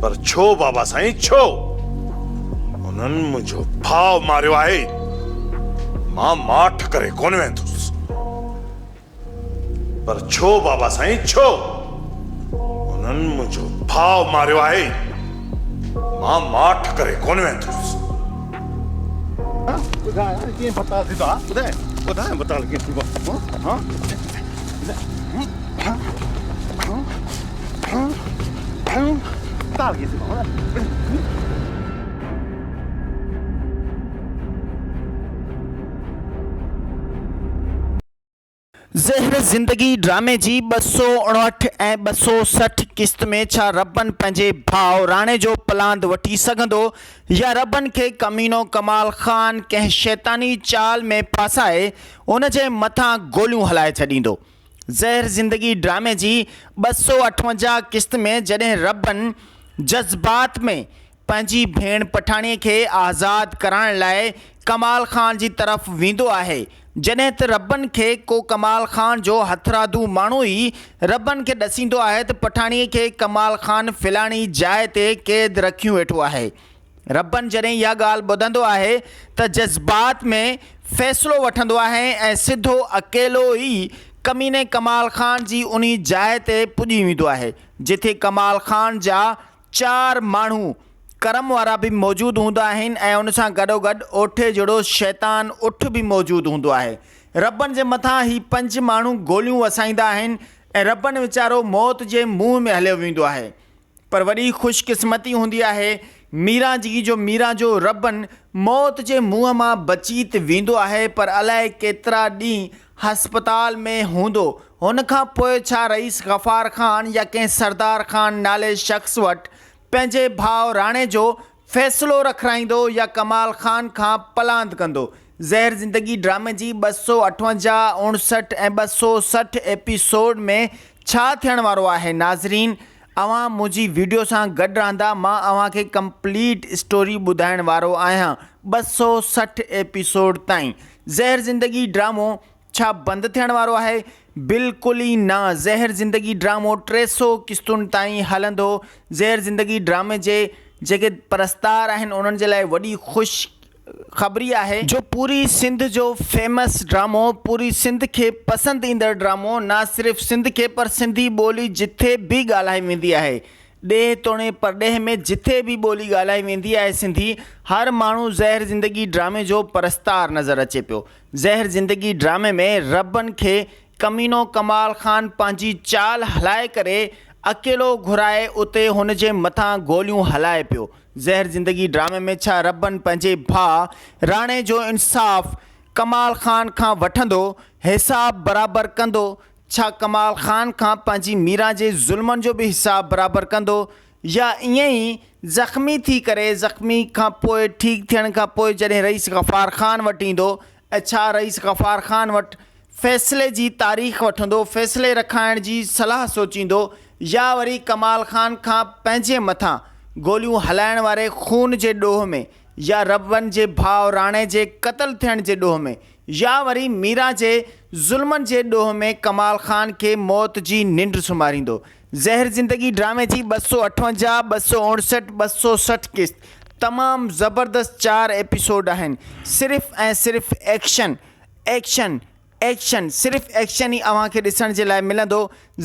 پر ڇو بابا سائين ڇو؟ انهن منهنجو ڀاء ماريو آهي. مان ماٺ ڪري ڪونه ويهندس. پر ڇو بابا سائين ڇو؟ انهن منهنجو ڀاء ماريو آهي. مان ماٺ ڪري ڪونه ويهندس. ٻڌاء ڪيئن بتال ٿيندو آ ٻڌاء ٻڌاء بتال ڪيئن ٿيندو آ ها بتال ڪيئن ٿيندو آ زهر زندگي ڊرامي جي 259 ۽ 260 قسط ۾ ڇا ربن پنهنجي ڀاء راڻي جو پلاند وٺي سگهندو يا ربن کي ڪمينو ڪمال خان ڪنهن شيطاني چال ۾ ڦاسائي ان جي مٿان گوليون هلائي ڇڏيندو؟ زهر زندگي ڊرامي جي 258 قسط ۾ جڏهن ربن جذبات ۾ پنهنجي ڀيڻ پٺاڻي کي آزاد ڪرائڻ لاء ڪمال خان جي طرف ويندو آهي، جڏهن ته ربن کي ڪو ڪمال خان جو هٿرادو ماڻهو ئي ربن کي ڏسيندو آهي ته پٺاڻي کي ڪمال خان فلاڻي جاء تي قيد رکيون ويٺو آهي. ربن جڏهن اها ڳالهه ٻڌندو آهي ته جذبات ۾ فيصلو وٺندو آهي ۽ سڌو اڪيلو ئي ڪميني ڪمال خان جي انهي جاء تي پڄي ويندو آهي، جتي ڪمال خان جا چار ماڻهو ڪرم وارا به موجود هوندا آهن ۽ ان سان گڏوگڏ اوٺي جهڙو شيطان اٺ به موجود هوندو آهي. ربن جي مٿان هي پنج ماڻهو گوليون وسائيندا آهن ۽ ربن ويچارو موت جي منهن ۾ هليو ويندو آهي. پر وڏي خوش قسمتي هوندي آهي ميران جي جو ميران جو ربن موت جي منهن مان بچي ته ويندو آهي پر الائي ڪيترا ڏينهن هسپتال ۾ هوندو. هن کان پوء ڇا رئيس غفار خان يا ڪنهن سردار خان نالي شخص وٽ پنهنجي ڀاء راڻي جو فيصلو رکرائيندو يا ڪمال خان کان پلاند ڪندو. زهر زندگي ڊرامي جي 258، 59 ۽ 260 ايپيسوڊ ۾ ڇا ٿيڻ وارو آهي ناظرين اوهان منهنجي ويڊيو سان گڏ رهندا مان اوهان کي ڪمپليٽ اسٽوري ٻڌائڻ وارو آهيان 260 ايپيسوڊ تائين زهر زندگي ڊرامو ڇا بند ٿيڻ وارو آهي؟ بلڪل ئي نه زهر زندگي ڊرامو 300 قسطن تائين هلندو زهر زندگي ڊرامي جي جيڪي پرستار آهن انهن جي لاء وڏي خوش خبري آهي جو پوري سنڌ جو فيمس ڊرامو پوري سنڌ کي پسند ايندڙ ڊرامو نه صرف سنڌ کي پر سنڌي ٻولي جٿي به ڳالهائي ويندي آهي ڏيهه توڻي پرڏيهه ۾ جٿي به ٻولي ڳالهائي ويندي آهي سنڌي هر ماڻهو زهر زندگي ڊرامي جو پرستار نظر اچي پيو زهر زندگي ڊرامي ۾ ربن کي ڪمينو ڪمال خان پنهنجي چال هلائي ڪري اڪيلو گهرائي اتي هن جي مٿان گوليون هلائي پيو زهر زندگي ڊرامي ۾ ڇا ربن پنهنجي ڀاء راڻي جو انصاف ڪمال خان کان وٺندو، حساب برابر ڪندو، ڇا ڪمال خان کان پنهنجي ميران جي ظلمن جو به حساب برابر ڪندو يا ائين ئي زخمي ٿي ڪري زخمي کان پوء ٺيڪ ٿيڻ کان پوء جڏهن رئيس غفار خان وٽ ايندو ۽ ڇا رئيس غفار خان وٽ فيصلي جي تاريخ وٺندو، فيصلي رکائڻ جي صلاح سوچيندو يا وري ڪمال خان کان پنهنجي مٿان گوليون هلائڻ واري خون جي ڏوهه ۾ يا ربن جي ڀاء راڻي جي قتل ٿيڻ جي ڏوهه ۾ يا وري ميران جي ظلمن جي ڏوهه ۾ ڪمال خان کي موت جي ننڊ سمهاريندو. زهر زندگي ڊرامي جي 258، 259، 260 قسط تمام زبردست چار ايپيسوڊ آهن صرف ۽ صرف ايڪشن ايڪشن ايڪشن صرف ايڪشن ئي اوهان کي ڏسڻ جي لاء ملندو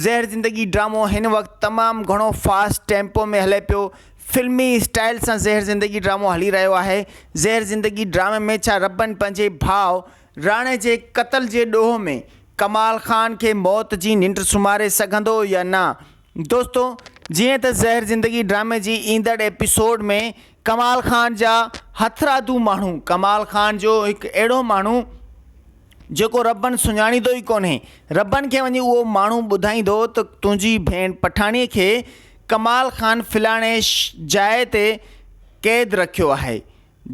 زهر زندگي ڊرامو هن وقت تمام گهڻو فاسٽ ٽيمپو ۾ هلي پيو فلمي اسٽائل سان زهر زندگي ڊرامو هلي رهيو آهي زهر زندگي ڊرامي ۾ ڇا ربن پنهنجي ڀاء راڻي جي قتل جي ڏوهه ۾ ڪمال خان کي موت جي ننڊ سمهاري سگهندو يا نه دوستو جيئن ته زهر زندگي ڊرامي جي ايندڙ ايپيسوڊ ۾ ڪمال خان جا هٿرادو ماڻهو ڪمال خان جو هڪ اهڙو ماڻهو جيڪو ربن سڃاڻيندو ئي ڪونهي ربن کي وڃي اهو ماڻهو ٻڌائيندو ته تنهنجي ڀيڻ پٺاڻي کي ڪمال خان فلاڻي جاء تي قيد رکيو آهي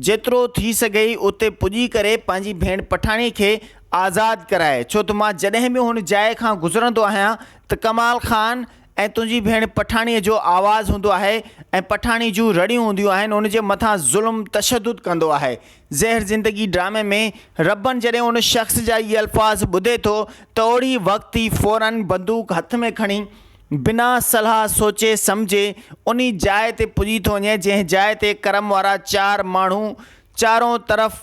جيترو ٿي سگهئي اتي پڄي ڪري پنهنجي ڀيڻ پٺاڻي کي آزاد ڪراء، ڇو ته مان جڏهن به هن جاء کان گذرندو آهيان ته ڪمال خان ۽ تنهنجي ڀيڻ پٺاڻيء جو آواز هوندو آهي ۽ پٺاڻي جون رڙيون هونديون آهن، هن جي مٿان ظلم تشدد ڪندو آهي. زهر زندگي ڊرامي ۾ ربن جڏهن ان شخص جا اهي الفاظ ٻڌي ٿو ته اوڙي وقت ئي فورن بندوق هٿ ۾ کڻي. بنا صلاح سوچي سمجهي انهي جاء تي پڄي ٿو وڃي جنهن جاء تي ڪرم وارا چار ماڻهو چارون طرف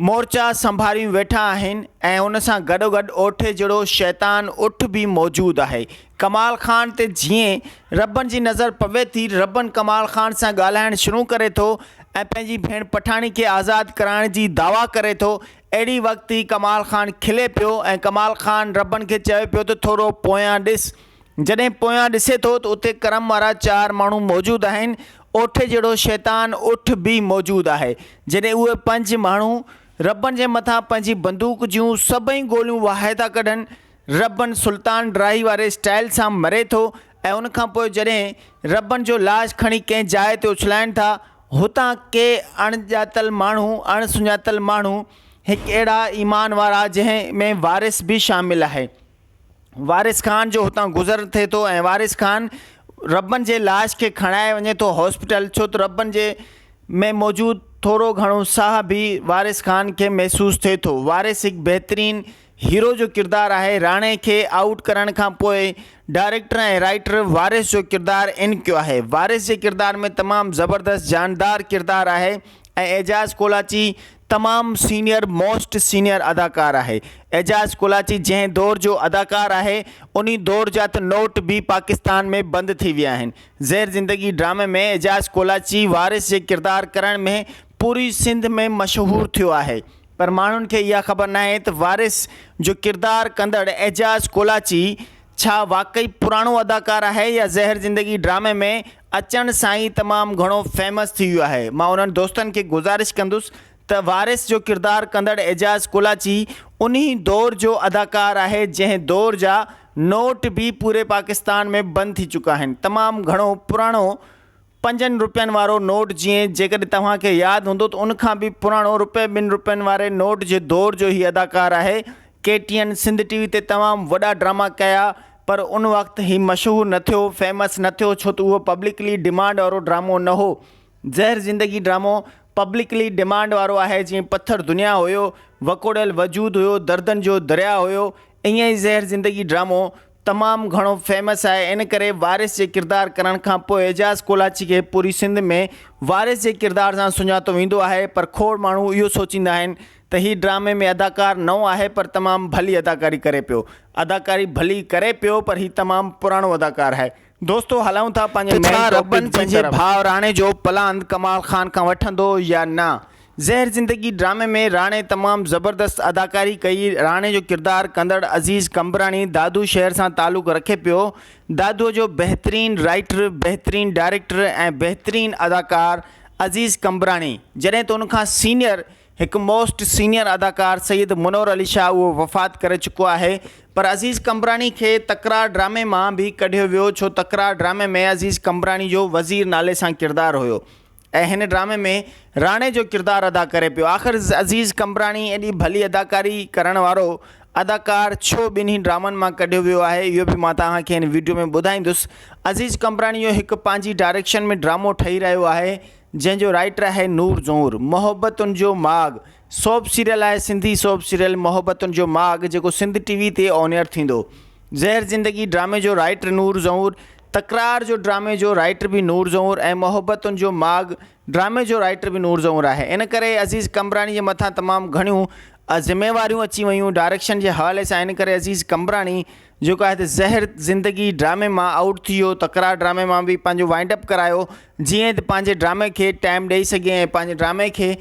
مورچا سنڀاريون ويٺا آهن ۽ ان سان گڏوگڏ اوٺي جهڙو شيطان اٺ به موجود آهي. ڪمال خان تي جيئن ربن جي نظر پوي ٿي، ربن ڪمال خان سان ڳالهائڻ شروع ڪري ٿو ۽ پنهنجي ڀيڻ پٺاڻي کي آزاد ڪرائڻ جي دعويٰ ڪري ٿو. اهڙي وقت ئي ڪمال خان کلي پيو ۽ ڪمال خان ربن کي چوي پيو ته ٿورو پويان ڏس. جڏهن پويان ڏسي ٿو ته اتي ڪرم وارا چار ماڻهو موجود آهن، اوٺي جهڙو شيطان اٺ به موجود آهي. جڏهن اهي پنج ماڻهو ربن جي مٿان پنهنجي بندوق جون سڀئي گوليون وهائي ٿا ڪڍن، ربن سلطان ڊراهي واري اسٽائيل سان مري ٿو ۽ ان کان پوء جڏهن ربن جو لاش کڻي ڪنهن جاء تي اڇلائين ٿا، هتان ڪي اڻ ڄاتل ماڻهو، اڻ سڃاتل ماڻهو، هڪ اهڙا ايمان وارا جنهن ۾ وارث به شامل آهي. وارث خان جو هتان گذر ٿئي ٿو ۽ وارث خان ربن جي لاش کي کڻائي وڃي ٿو هاسپيٽل ڇو ته ربن جي ۾ موجود ٿورو گهڻو ساهه به وارث خان کي محسوس ٿئي ٿو وارث هڪ بهترين هيرو جو ڪردار آهي راڻي کي آئوٽ ڪرڻ کان پوء ڊائريڪٽر ۽ رائيٽر وارث جو ڪردار ان ڪيو آهي وارث جي ڪردار ۾ تمام زبردست جاندار ڪردار آهي ۽ اعجاز ڪولاچي تمام سينيئر موسٽ سينيئر اداڪار آهي. اعجاز ڪولاچي جنهن دور جو اداڪار آهي انهي دور جا ته نوٽ به پاڪستان ۾ بند ٿي ويا آهن. زهر زندگي ڊرامي ۾ اعجاز ڪولاچي وارث جي ڪردار ڪرڻ ۾ پوري سنڌ ۾ مشهور ٿيو آهي پر ماڻهن کي اها خبر ناهي ته وارث جو ڪردار ڪندڙ اعجاز ڪولاچي ڇا واقعي پراڻو اداڪار آهي يا زهر زندگي ڊرامي ۾ اچڻ سان ئي تمام گهڻو فيمس ٿي ويو آهي مان انهن دوستن کي گذارش ڪندس ته وارث جو ڪردار ڪندڙ اعجاز ڪولاچي انهي دور جو اداڪار آهي جنهن دور جا نوٽ به پوري پاڪستان ۾ بند ٿي چڪا آهن تمام گهڻو پراڻو پنجن روپين وارو نوٽ جيئن جيڪڏهن توهان کي ياد هوندو ته ان کان به پراڻو روپئي ٻن روپين واري نوٽ جي دور جو هي اداڪار آهي. K T N Sindh T V تي تمام وڏا ڊراما ڪيا پر ان وقت هي مشهور نه ٿيو فيمس نه ٿيو ڇو ته اهو پبلڪلي ڊمانڊ وارو ڊرامو نه هو. زهر زندگي ڊرامو پبلڪلي ڊمانڊ وارو آهي جيئن پٿر دنيا هيو، وڪوڙيل وجود هيو، دردن جو درياء هيو ائين ئي زهر زندگي ڊرامو تمام گهڻو فيمس آهي ان ڪري وارث جي ڪردار ڪرڻ کان پوء اعجاز ڪولاچي کي پوري سنڌ ۾ وارث جي ڪردار سان سڃاتو ويندو آهي پر کوڙ ماڻهو اهو سوچيندا آهن ته هي ڊرامي ۾ اداڪار نئون آهي پر تمام ڀلي اداڪاري ڪري پيو اداڪاري ڀلي ڪري پيو پر هي تمام پراڻو اداڪار آهي دوستو هلون ٿا پنهنجي مين ٽاپڪ جي پنهنجي ڀاء راڻي جو پلاند ڪمال خان کان وٺندو يا نه زهر زندگي ڊرامي ۾ راڻي تمام زبردست اداڪاري ڪئي راڻي جو ڪردار ڪندڙ عزيز قمبراڻي دادو شهر سان تعلق رکي پيو دادو جو بهترين رائيٽر بهترين ڊائريڪٽر ۽ بهترين اداڪار عزيز قمبراڻي جڏهن ته ان کان سينيئر هڪ موسٽ سينيئر اداڪار سيد منور علي شاهه اهو وفات ڪري چڪو آهي پر عزيز قمبراڻي کي تڪرار ڊرامي مان به ڪڍيو ويو ڇو تڪرار ڊرامي ۾ عزيز قمبراڻي جو وزير نالي سان ڪردار هيو ۽ هن ڊرامي ۾ راڻي جو ڪردار ادا ڪري پيو آخر عزيز قمبراڻي ايڏي ڀلي اداڪاري ڪرڻ وارو اداڪار ڇو ٻنهي ڊرامن مان ڪڍيو ويو آهي اهو به مان توهان کي هن ويڊيو ۾ ٻڌائيندس عزيز قمبراڻي جو هڪ پنهنجي ڊائريڪشن ۾ ڊرامو ٺهي رهيو آهي جنهن جو رائيٽر آهي نور زئور. محبتن جو ماڳ سوپ سيريل آهي سنڌي سوپ سيريل محبتن جو ماڳ جيڪو سنڌ ٽي وي تي آن ايئر ٿيندو. زهر زندگي ڊرامي جو رائيٽر نور زئور، تڪرار جو ڊرامي جو رائيٽر به نور زئور ۽ محبتن جو ماڳ ڊرامي جو رائيٽر به نور زئور آهي ان ڪري عزيز قمبراڻي جي مٿان تمام گهڻيون ذميواريون اچي ويون ڊائريڪشن جي حوالي سان ان ڪري عزيز قمبراڻي جيڪو آهي ته زهر زندگي ڊرامي مان آئوٽ ٿي ويو تڪرار ڊرامي مان به پنهنجو وائنڊ اپ ڪرايو جيئن ته پنهنجي ڊرامي کي ٽائيم ڏئي سگهي ۽ پنهنجي ڊرامي کي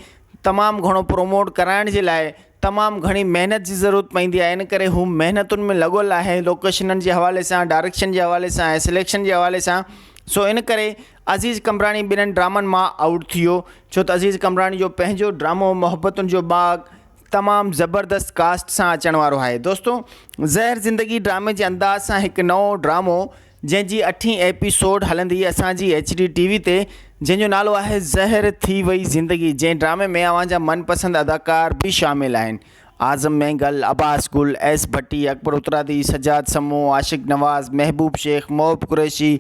تمام گهڻو پروموٽ ڪرائڻ جي لاء تمام گهڻي محنت جي ضرورت پوندي آهي ان ڪري هو محنتن ۾ لڳل آهي لوڪيشنن جي حوالي سان ڊائريڪشن جي حوالي سان ۽ سليڪشن جي حوالي سان سو ان ڪري عزيز قمبراڻي ٻنهن ڊرامن مان آئوٽ ٿي ويو ڇو ته عزيز قمبراڻي جو پنهنجو ڊرامو محبتن جو باغ تمام زبردست ڪاسٽ سان اچڻ وارو آهي دوستو زهر زندگي ڊرامي جي انداز سان هڪ نئون ڊرامو جنهن جي اٺين ايپيسوڊ هلندي اسان جي ايڇ ڊي ٽي وي تي جنهن جو نالو آهي زهر ٿي وئي زندگي جنهن ڊرامي ۾ اوهان جا من پسند اداڪار به شامل آهن اعظم مينگل، عباس گل، ايس ڀٽي، اڪبر اترادي، سجاد سمون، عاشق نواز، محبوب شيخ، محب قريشي،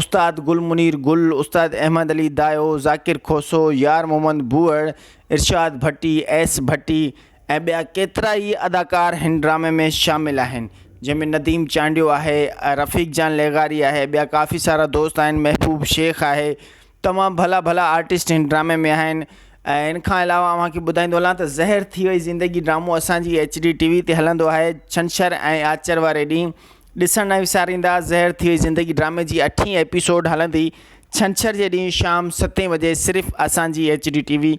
استاد گل منير گل، استاد احمد علي دايو، ذاڪر کوسو، يار محمد بوئڙ، ارشاد ڀٽي، ايس ڀٽي ۽ ٻيا ڪيترا ئي اداڪار هن ڊرامي ۾ شامل آهن. جنهن ۾ نديم چانڊيو آهي رفيق جان لغاري آهي ٻيا ڪافي سارا دوست آهن محبوب شيخ آهي تمام ڀلا ڀلا آرٽسٽ هن ڊرامي ۾ آهن ۽ ان کان علاوه اوهان کي ٻڌائيندو هلان ته زهر ٿي وئي زندگي ڊرامو اسان جي ايڇ ڊي ٽي وي تي هلندو آهي ڇنڇر ۽ آچر واري ڏينهن ڏسڻ نه وساريندا زهر ٿي وئي زندگي ڊرامي جي اٺين ايپيسوڊ هلندي ڇنڇر جي ڏينهن شام ستين وڄي صرف اسان جي H D T V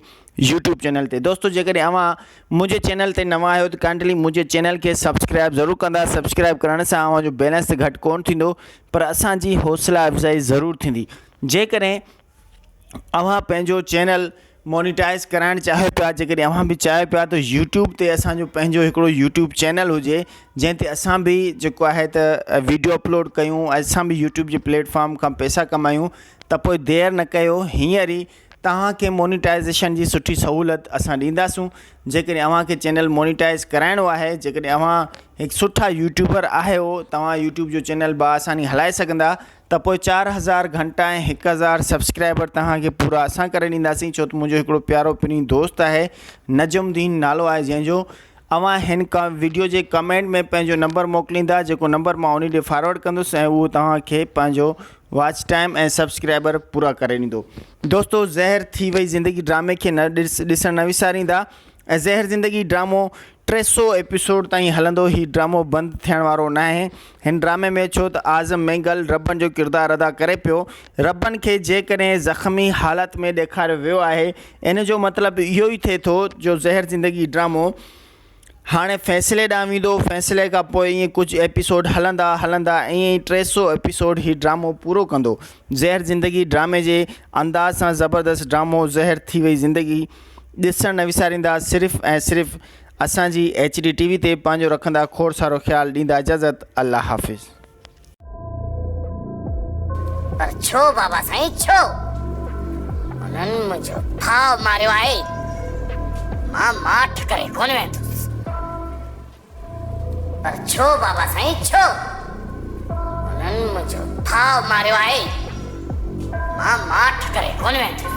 YouTube channel تي دوستو جيڪڏهن اوهان منهنجي چينل تي نوان آهيو ته ڪائنڊلي منهنجي چينل کي سبسڪرائب ضرور ڪندا سبسڪرائب ڪرڻ سان اوهان جو بيلنس ته گهٽ ڪون ٿيندو پر اسان جي حوصلا افزائي ضرور ٿيندي جيڪڏهن اوهان پنهنجو چينل مونيٽائز ڪرائڻ چاهيو پيا جيڪڏهن اوهان به چاهيو پيا ته يوٽيوب تي اسانجو پنهنجو هڪڙو يوٽيوب چينل هجي جنهن تي اسان به جيڪو آهي ته ويڊيو اپلوڊ ڪيون اسان به يوٽيوب جي پليٽ فارم کان پئسا ڪمايون ته پوء دير نه ڪيو هينئر ئي توهان کي مونيٽائيزيشن جي سٺي سهولت اسان ڏينداسون جيڪڏهن اوهان کي چينل مونيٽائيز ڪرائڻو آهي جيڪڏهن اوهان هڪ سٺا يوٽيوبر آهيو توهان يوٽيوب جو چينل بآساني هلائي سگهندا ته پوء 4000 گهنٽا ۽ 1000 سبسڪرائبر توهان کي پورا اسان ڪري ڏينداسين ڇو ته منهنجو هڪڙو پيارو پرين دوست آهي نجم الدين نالو آهي جنهن جو اوهان هن وڊيو جي ڪمينٽ ۾ پنهنجو نمبر موڪليندا جيڪو نمبر مان انهي ڏي فارورڊ ڪندس ۽ اهو توهان کي پنهنجو واچ ٽائيم ۽ سبسڪرائبر پورا ڪري ڏيندو دوستو زهر ٿي وئي زندگي ڊرامي کي نه ڏسڻ نه وساريندا ۽ زهر زندگي ڊرامو ٽي سو ايپيسوڊ تائين هلندو هي ڊرامو بند ٿيڻ وارو ناهي هن ڊرامي ۾ ڇو ته اعظم مينگل ربن جو ڪردار ادا ڪري پيو ربن کي جيڪڏهن زخمي حالت ۾ ڏيکاريو ويو آهي ان جو مطلب اهو ئي ٿئي ٿو جو زهر زندگي ڊرامو هاڻي فيصلي ڏانهن ويندو فيصلي کان پوء ائين ڪجهه ايپيسوڊ هلندا هلندا ائين ئي ٽي سو ايپيسوڊ هي ڊرامو پورو ڪندو زهر زندگي ڊرامي جي انداز سان زبردست ڊرامو زهر ٿي وئي زندگي ڏسڻ نه وساريندا صرف ۽ صرف اسان جي ايڇ ڊي ٽي وي تي پنهنجو رکندا کوڙ سارو خيال ڏيندا اجازت الله حافظ. پر ڇو بابا سائين ڇو؟ انهن منهنجو ڀاء ماريو آهي. مان ماٺ ڪري ڪونه ويهندس. پر ڇو بابا سائين ڇو؟ انهن منهنجو ڀاء ماريو آهي. مان ماٺ ڪري ڪونه ويهندس.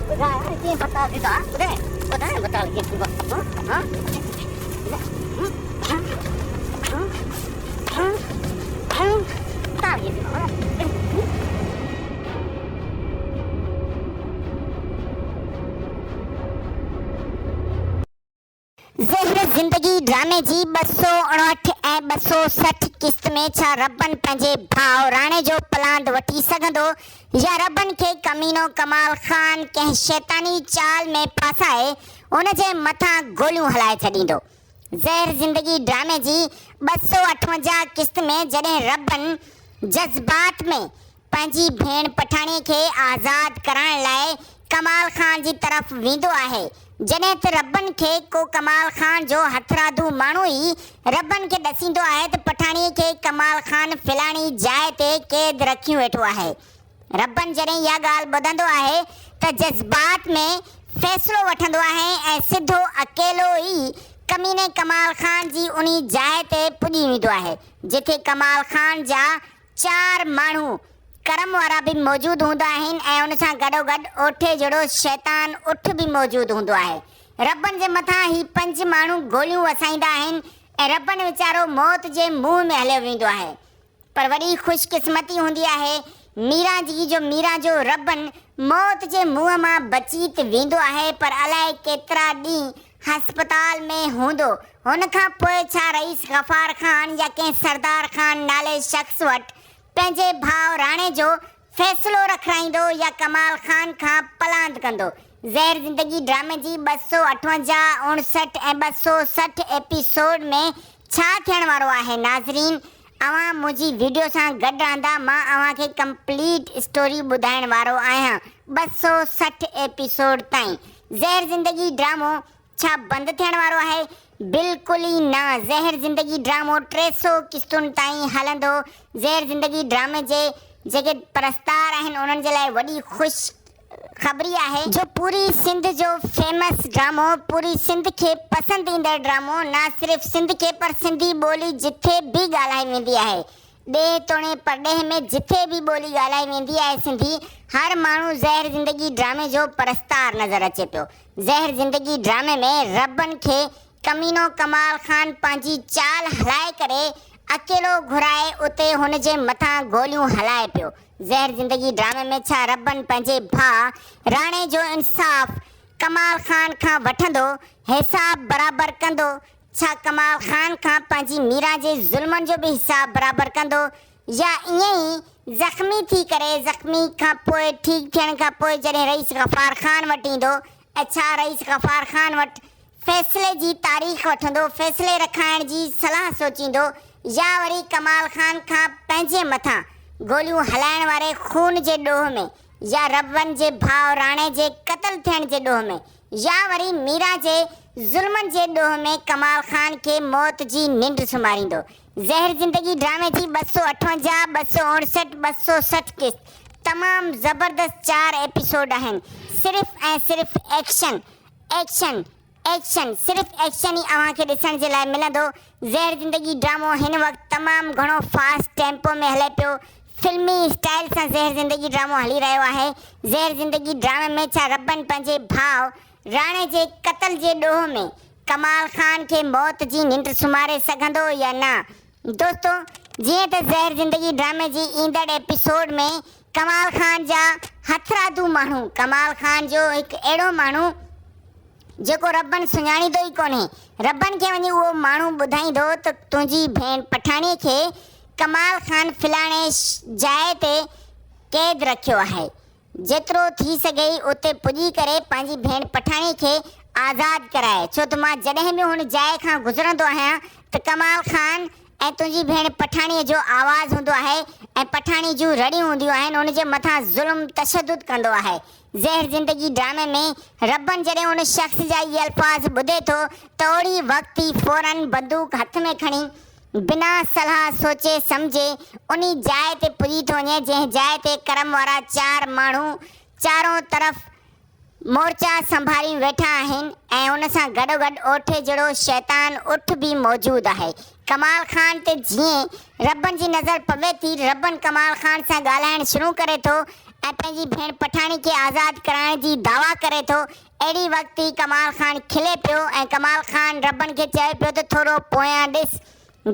ٻڌاء ڪيئن برتاء ٿيندو آهي؟ ٻڌاء ٻڌاء برتاء ڪيئن ٿيندو آهي؟ زهر زندگي ڊرامي جي 259 ۽ 260 قسط ۾ ڇا ربن پنهنجي ڀاء راڻي جو پلاند وٺي سگهندو يا ربن کي ڪمينو ڪمال خان ڪنهن شيطاني چال ۾ ڦاسائي ان جي مٿان گوليون هلائي ڇڏيندو. زهر زندگي ڊرامي جي 258 قسط ۾ جڏهن ربن جذبات ۾ پنهنجي ڀيڻ پٺاڻي کي آزاد ڪرائڻ لاء ڪمال خان جي طرف ويندو آهي جڏهن ته ربن کي ڪو ڪمال خان جو هٿرادو ماڻهو ئي ربن کي ڏسيندو آهي ته پٺاڻي کي ڪمال خان فلاڻي جاء تي قيد رکيون ويٺو آهي ربن جڏهن اها ڳالهه ٻڌندو آهي ته جذبات ۾ فيصلو وٺندو آهي ۽ سڌو اڪيلو ئي ڪميني ڪمال خان جي انهي جاء تي پڄي ويندو آهي جتي ڪمال خان جا چار ماڻهو ڪرم وارا به موجود هوندا آهن ۽ ان سان گڏوگڏ اوٺي جهڙو شيطان اٺ به موجود هوندو آهي. ربن جي مٿان هي پنج ماڻهو گوليون وسائيندا آهن ۽ ربن ويچارو موت جي منهن ۾ هليو ويندو آهي. پر وڏي خوش قسمتي هوندي آهي ميران جي جو ميران جو ربن موت جي منهن مان بچي ته ويندو آهي پر الائي ڪيترا ڏينهن هسپتال ۾ هوندو هن کان پوء ڇا رئيس غفار خان يا ڪنهن سردار خان نالي شخص وٽ پنهنجي ڀاء راڻي جو فيصلو رکرائيندو يا ڪمال خان کان پلاند ڪندو زهر زندگي ڊرامي جي 258، 59 ۽ 260 ايپيسوڊ ۾ ڇا ٿيڻ وارو آهي ناظرين اوهان منهنجي ويڊيو سان گڏ رهندا مان اوهان کي ڪمپليٽ اسٽوري ٻڌائڻ وارو آهيان 260 ايپيسوڊ تائين زهر زندگي ڊرامو ڇا بند ٿيڻ وارو آهي بلڪل ئي نه زهر زندگي ڊرامو 300 قسطن تائين هلندو زهر زندگي ڊرامي جي جيڪي پرستار آهن انهن جي لاء وڏي خوش خبري آهي جو پوري سنڌ جو فيمس ڊرامو پوري سنڌ کي پسند ايندڙ ڊرامو نه صرف سنڌ کي پر سنڌي ٻولي جٿي به ڳالهائي ويندي آهي ڏيهه توڻي پرڏيهه ۾ جٿي به ٻولي ڳالهائي ويندي آهي سنڌي هر ماڻهو زهر زندگي ڊرامي جو پرستار نظر اچي پيو زهر زندگي ڊرامي ۾ ربن کي ڪمينو ڪمال خان پنهنجي چال هلائي ڪري اڪيلو گهرائي اتي هن جي مٿان گوليون هلائي پيو. زهر زندگي ڊرامي ۾ ڇا ربن پنهنجي ڀاء راڻي جو انصاف ڪمال خان کان وٺندو، حساب برابر ڪندو؟ ڇا ڪمال خان کان پنهنجي ميران جي ظلمن جو به حساب برابر ڪندو يا ائين ئي زخمي ٿي ڪري زخمي کان پوء ٺيڪ ٿيڻ کان پوء جڏهن رئيس غفار خان وٽ ايندو ۽ ڇا رئيس غفار خان وٽ فيصلي جي تاريخ وٺندو، فيصلي رکائڻ جي صلاح سوچيندو يا وري ڪمال خان کان پنهنجي مٿان گوليون هلائڻ واري خون جي ڏوهه ۾ يا ربون جي ڀاء راڻي جي قتل ٿيڻ جي ڏوهه ۾ يا وري ميران جي ظلمن جي ڏوهه ۾ ڪمال خان کي موت جي ننڊ سمهاريندو. زهر زندگي ڊرامي جي 258، 259، 260 قسط تمام زبردست چار ايپيسوڊ آهن صرف ۽ صرف ايڪشن ايڪشن ايڪشن صرف ايڪشن ئي اوهان کي ڏسڻ جي لاء ملندو زهر زندگي ڊرامو هن وقت تمام گهڻو فاسٽ ٽيمپو ۾ هلي پيو فلمي اسٽائل سان زهر زندگي ڊرامو هلي رهيو آهي زهر زندگي ڊرامي ۾ ڇا ربن پنهنجي ڀاء راڻي جي قتل جي ڏوهه ۾ ڪمال خان کي موت جي ننڊ سمهاري سگهندو يا نه دوستو جيئن ته زهر زندگي ڊرامي جي ايندڙ ايپيسوڊ ۾ ڪمال خان جا هٿرادو ماڻهو ڪمال خان جو هڪ اهڙو ماڻهو جيڪو ربن سڃاڻيندو ئي ڪونهي ربن کي وڃي اهو ماڻهو ٻڌائيندو ته تنهنجي ڀيڻ پٺاڻي کي ڪمال خان فلاڻي جاء تي قيد رکيو آهي جيترو ٿي سگهئي اتي پڄي ڪري پنهنجي ڀيڻ پٺاڻي کي آزاد ڪراء ڇو ته مان جڏهن به هن جاء کان گذرندو آهيان ته ڪمال خان ۽ تنهنجي ڀيڻ پٺاڻيء جو آواز هوندو آهي ۽ پٺاڻي جون رڙيون هونديون آهن ان جي مٿان ظلم تشدد ڪندو آهي. زهر زندگي ڊرامي ۾ ربن جڏهن ان شخص جا اهي الفاظ ٻڌي ٿو ته اوڙي وقت ئي فورن بندوق هٿ ۾ کڻي بنا صلاح سوچي سمجهي انهي جاء تي پڄي ٿو وڃي جنهن جاء تي ڪرم وارا چار ماڻهو چارون طرف مورچا سنڀاليون ويٺا آهن ۽ ان سان گڏوگڏ اوٺي جهڙو شيطان اٺ به موجود آهي. ڪمال خان تي جيئن ربن جي نظر پوي ٿي، ربن ڪمال خان سان ڳالهائڻ شروع ڪري ٿو ۽ پنهنجي ڀيڻ پٺاڻي کي آزاد ڪرائڻ جي دعويٰ ڪري ٿو. اهڙي وقت ئي ڪمال خان کلي پيو ۽ ڪمال خان ربن کي چوي پيو ته ٿورو پويان ڏس.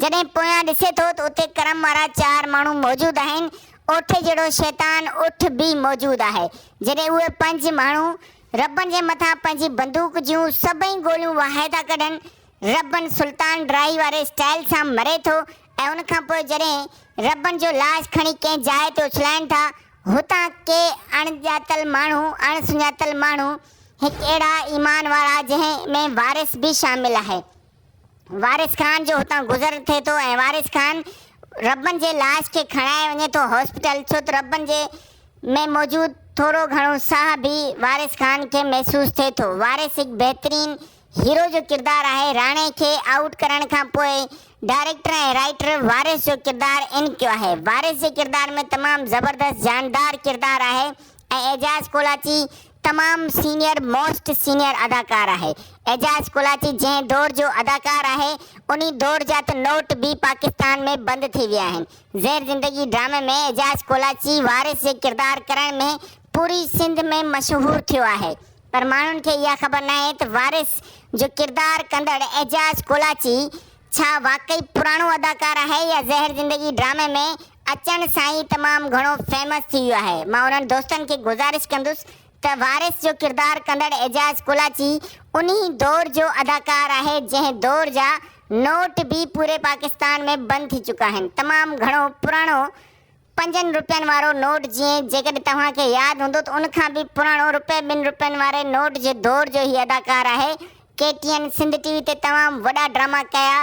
جڏهن پويان ڏسي ٿو ته اتي ڪرم وارا چار ماڻهو موجود آهن، اوٺي جهڙو شيطان اٺ به موجود آهي. جڏهن اهي پنج ماڻهو ربن جي مٿان پنهنجي بندوق جون سڀئي گوليون وهائي ٿا ڪڍن، ربن سلطان ڊراهي واري اسٽائل سان مري ٿو ۽ ان کان پوء جڏهن ربن جو لاش کڻي ڪنهن جاء تي اڇلائين ٿا، هتان ڪي اڻ ڄاتل ماڻهو، اڻ سڃاتل ماڻهو، هڪ اهڙا ايمان وارا جنهن ۾ وارث به شامل آهي. وارث خان جو هتان گذر ٿئي ٿو ۽ وارث خان ربن جي لاش کي کڻائي وڃي ٿو هاسپيٽل ڇو ته ربن جي ۾ موجود ٿورو گهڻو ساهه به وارث خان کي محسوس ٿئي ٿو وارث هڪ بهترين هيرو جو ڪردار آهي راڻي کي آئوٽ ڪرڻ کان پوء ڊائريڪٽر ۽ رائيٽر وارث جو ڪردار ان ڪيو آهي وارث جي ڪردار ۾ تمام زبردست جاندار ڪردار آهي ۽ اعجاز ڪولاچي تمام سينيئر موسٽ سينيئر اداڪار آهي اعجاز ڪولاچي جنهن دور جو اداڪار آهي انهي دور جا ته نوٽ به پاڪستان ۾ بند ٿي ويا آهن زهر زندگي ڊرامي ۾ اعجاز ڪولاچي وارث جي ڪردار ڪرڻ ۾ پوري سنڌ ۾ مشهور ٿيو آهي پر ماڻهن کي اها خبر ناهي ته وارث جو ڪردار ڪندڙ اعجاز ڪولاچي ڇا واقعي پراڻو اداڪار آهي يا زهر زندگي ڊرامي ۾ اچڻ سان ئي تمام گهڻو فيمس ٿي ويو آهي مان انهن دوستن کي گذارش ڪندس ته وارث جو ڪردار ڪندڙ اعجاز ڪولاچي انهي دور جو اداڪار آهي جنهن دور جا نوٽ به پوري پاڪستان ۾ بند ٿي چڪا آهن تمام گهڻو پراڻو پنجن روپين وارو نوٽ جيئن جيڪڏهن توهان کي ياد هوندو ته ان کان به پراڻو روپئي ٻن روپين واري نوٽ جي دور جو هي اداڪار آهي. K T N Sindh T V تي تمام وڏا ڊراما ڪيا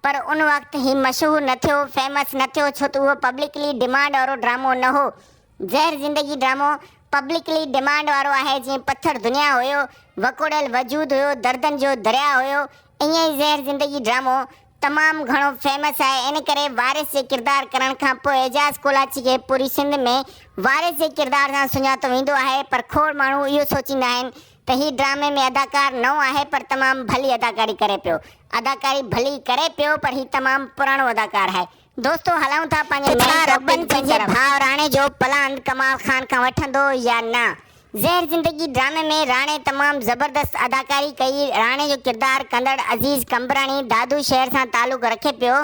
پر ان وقت هي مشهور نه ٿيو، فيمس نه ٿيو ڇو ته اهو پبلڪلي ڊمانڊ وارو ڊرامو نه هو. زهر زندگي ڊرامو پبلڪلي ڊمانڊ وارو آهي جيئن پٿر دنيا هيو، وڪوڙيل وجود هيو، دردن جو درياء هيو ائين ئي زهر زندگي ڊرامو تمام گهڻو فيمس آهي ان ڪري وارث جي ڪردار ڪرڻ کان پوء اعجاز ڪولاچي کي پوري سنڌ ۾ وارث جي ڪردار سان سڃاتو ويندو آهي پر کوڙ ماڻهو اهو سوچيندا آهن ته هي ڊرامي ۾ اداڪار نئون آهي پر تمام ڀلي اداڪاري ڪري پيو اداڪاري ڀلي ڪري پيو پر هي تمام پراڻو اداڪار آهي دوستو هلون ٿا پنهنجي مين ٽاپڪ جي طرف. ڀاء راڻي جو پلاند ڪمال خان کان وٺندو يا نه؟ زهر زندگي ڊرامي ۾ راڻي تمام زبردست اداڪاري ڪئي. راڻي جو ڪردار ڪندڙ عزيز قمبراڻي دادو شهر سان تعلق رکي پيو.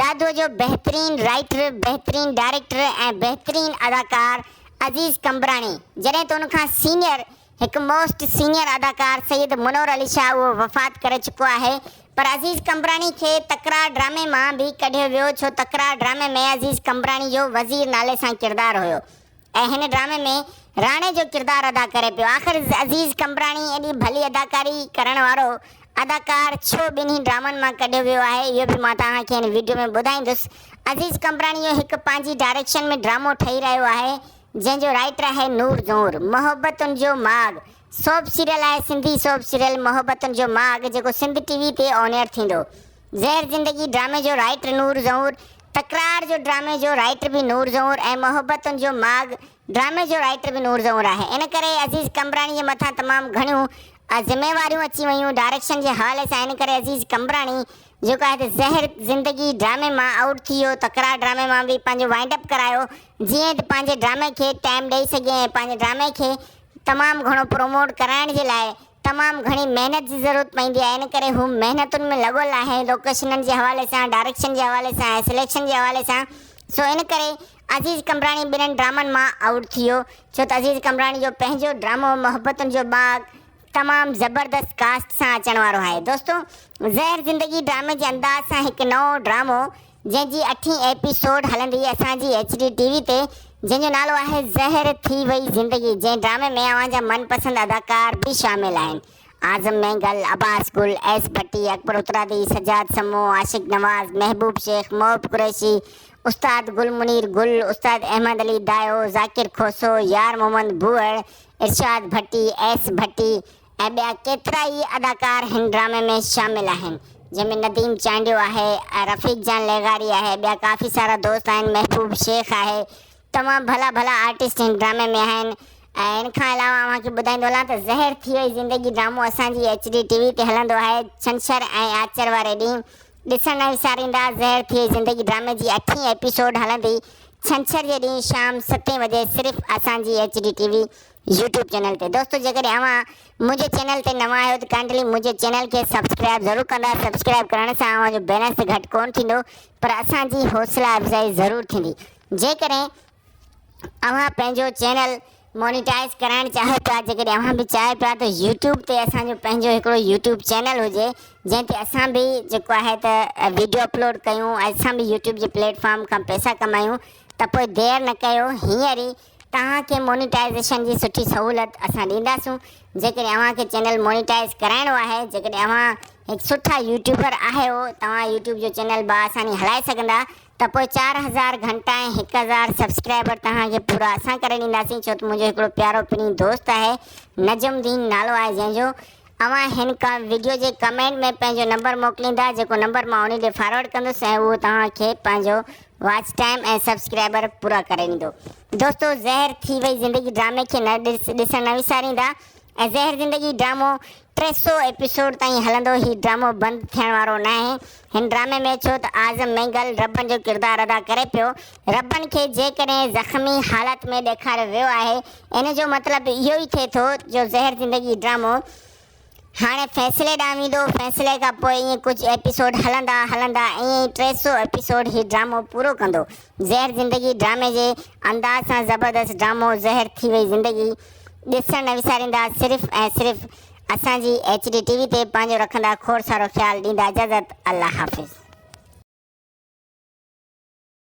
دادوء جو بهترين رائيٽر، بهترين ڊائريڪٽر ۽ بهترين اداڪار عزيز قمبراڻي جڏهن ته ان کان سينيئر هڪ موسٽ سينيئر اداڪار سيد منور علي شاهه اهو وفات ڪري چڪو آهي پر عزيز قمبراڻي کي تڪرار ڊرامي مان به ڪڍيو ويو ڇو تڪرار ڊرامي ۾ عزيز قمبراڻي جو وزير نالي سان ڪردار هيو ۽ هن ڊرامي ۾ راڻي جو ڪردار ادا ڪري پيو آخر عزيز قمبراڻي ايڏي ڀلي اداڪاري ڪرڻ وارو اداڪار ڇو ٻنهي ڊرامن مان ڪڍيو ويو آهي اهو به مان توهان کي هن ويڊيو ۾ ٻڌائيندس عزيز قمبراڻي جو هڪ پنهنجي ڊائريڪشن ۾ ڊرامو ٺهي رهيو آهي جنهن جو رائيٽر آهي نور زهور. محبتن جو ماڳ سوپ سيريل آهي سنڌي سوپ سيريل محبتن جو ماڳ جيڪو سنڌ ٽي وي تي آن ايئر ٿيندو. زهر زندگي ڊرامي جو رائيٽر نور زهور، تڪرار جو ڊرامي جو رائيٽر به نور زهور ۽ محبتن جو ماڳ ڊرامي جو رائيٽر به نور زهور آهي ان ڪري عزيز قمبراڻي جي مٿان تمام گهڻيون ذميواريون اچي ويون ڊائريڪشن جي حوالي سان ان ڪري عزيز قمبراڻي جيڪو آهي ته زهر زندگي ڊرامي مان آئوٽ ٿي ويو، تڪرار ڊرامي مان به پنهنجو وائنڊ اپ ڪرايو جيئن ته پنهنجي ڊرامي کي ٽائيم ڏئي سگهي ۽ پنهنجي ڊرامي کي تمام گهڻو پروموٽ ڪرائڻ جي لاء تمام گهڻي محنت جي ضرورت پوندي آهي ان ڪري هو محنتن ۾ لڳل آهي لوڪيشنن جي حوالي سان ڊائريڪشن جي حوالي سان ۽ سليڪشن جي حوالي سان سو ان ڪري عزيز قمبراڻي ٻنهن ڊرامن مان آئوٽ ٿي ويو ڇو ته عزيز قمبراڻي جو پنهنجو ڊرامو محبتن جو باغ تمام زبردست ڪاسٽ سان اچڻ وارو آهي دوستو زهر زندگي ڊرامي جي انداز سان هڪ نئون ڊرامو جنهن جي اٺين ايپي سوڊ هلندي اسان جي ايڇ ڊي ٽي وي تي جنهن جو نالو آهي زهر ٿي وئي زندگي جنهن ڊرامي ۾ اوهان جا من پسند اداڪار به شامل آهن اعظم مينگل، عباس گل، ايس ڀٽي، اڪبر اترادي، سجاد سمون، عاشق نواز، محبوب شيخ، محب قريشي، استاد گل منير گل، استاد احمد علي دايو، ذاڪر کوسو، يار محمد ڀوئڙ، ارشاد ڀٽي، ايس ڀٽي ۽ ٻيا ڪيترائي اداڪار هن ڊرامي ۾ شامل آهن جنهن ۾ نديم چانڊيو آهي، رفيق جان لغاري آهي، ٻيا ڪافي سارا دوست آهن، محبوب شيخ آهي، تمام ڀلا ڀلا آرٽسٽ هن ڊرامي ۾ آهن ۽ ان کان علاوه اوهان کي ٻڌائيندو هلان ته زهر ٿي وئي زندگي ڊرامو اسان جي ايڇ ڊي ٽي وي تي هلندو آهي ڇنڇر ۽ آچر واري ڏينهن ڏسڻ نه وساريندا زهر ٿي وئي زندگي ڊرامي جي اٺين ايپيسوڊ هلندي ڇنڇر جي ڏينهن شام ستين وڄي صرف اسان جي H D T V YouTube channel تي دوستو جيڪڏهن اوهان منهنجي چينل تي نوان آهيو ته ڪائنڊلي منهنجي چينل کي سبسڪرائب ضرور ڪندا سبسڪرائب ڪرڻ سان اوهان جو بيلنس ته گهٽ ڪون ٿيندو پر اسان جي حوصلا افزائي ضرور ٿيندي جيڪڏهن اوهان پنهنجو چينل مونيٽائز ڪرائڻ چاهيو پيا جيڪڏهن اوهان به چاهيو پيا ته يوٽيوب تي اسان جو پنهنجو هڪڙو يوٽيوب چينل هجي جنهن تي اسان به جيڪو آهي ته ويڊيو اپلوڊ ڪيون ۽ اسان به يوٽيوب جي پليٽ فارم کان پئسا ڪمايون ته پوء دير نه ڪيو هينئر ئي توهان کي مونيٽائزيشن جي سٺي سهولت اسان ڏينداسون جيڪڏهن اوهان کي چينل مونيٽائز ڪرائڻو آهي جيڪڏهن اوهان هڪ سٺا يوٽيوبر آهيو توهان يوٽيوب جو چينل باآساني هلائي سگهندا ته پوء 4000 گهنٽا ۽ 1000 سبسڪرائبر توهان کي پورا اسان ڪري ڏينداسين ڇو ته منهنجو هڪڙو پيارو پرين دوست آهي نجم الدين نالو آهي جنهن جو اوهان هن وڊيو جي ڪمينٽ ۾ پنهنجو نمبر موڪليندا جيڪو نمبر مان انهي ڏي فارورڊ ڪندس ۽ اهو توهان کي پنهنجو واچ ٽائيم ۽ سبسڪرائبر پورا ڪري ڏيندو دوستو زهر ٿي وئي زندگي ڊرامي کي نه ڏسڻ نه وساريندا ۽ زهر زندگي ڊرامو 300 ايپيسوڊ تائين هلندو هي ڊرامو بند ٿيڻ وارو ناهي هن ڊرامي ۾ ڇو ته اعظم مينگل ربن جو ڪردار ادا ڪري پيو ربن کي جيڪڏهن زخمي حالت ۾ ڏيکاريو ويو آهي ان جو مطلب اهو ئي ٿئي ٿو جو زهر زندگي ڊرامو هاڻي فيصلي ڏانهن ويندو فيصلي کان پوء ائين ڪجهه ايپيسوڊ هلندا هلندا ائين ئي 300 ايپيسوڊ هي ڊرامو پورو ڪندو زهر زندگي ڊرامي جي انداز سان زبردست ڊرامو زهر ٿي وئي زندگي ڏسڻ نه وساريندا صرف ۽ صرف اسان جي ايڇ ڊي ٽي وي تي پنهنجو رکندا کوڙ سارو خيال ڏيندا اجازت الله حافظ.